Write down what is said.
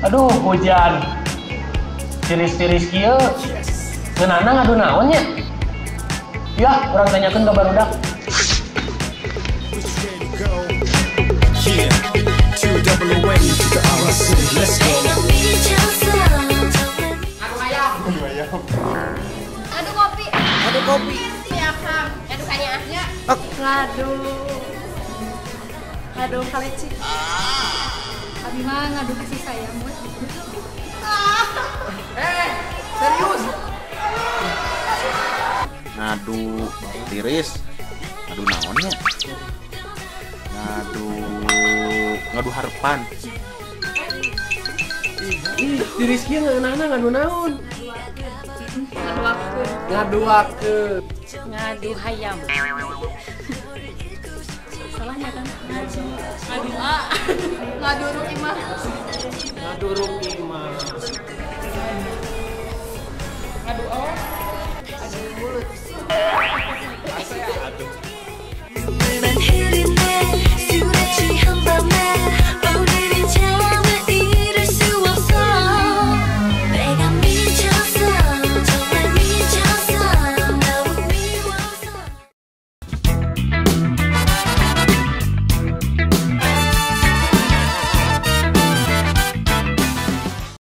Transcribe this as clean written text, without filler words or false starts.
Aduh, hujan. Tiris-tiris kieu. Ngeunana ngadu naon nya? Ya, urang tanyakeun ka barudak. Ngadu kopi. Ngadu kopi. Ya, Kang. Ngadu kanya. Ngadu. Ngadu kaleci. Abi mah ngadu kasih sayang we. Serius? Ngadu tiris. Ngadu naonnya? Ngadu harapan. Ih, tiris kieu ngeunahna ngadu naon? Ngaduakeun. Ngaduakeun. Ngadu hayam. Salahnya kan? Ngadu A. Ngaduruk imah. Ngaduruk imah. Ngadu O. Ngadu mulut.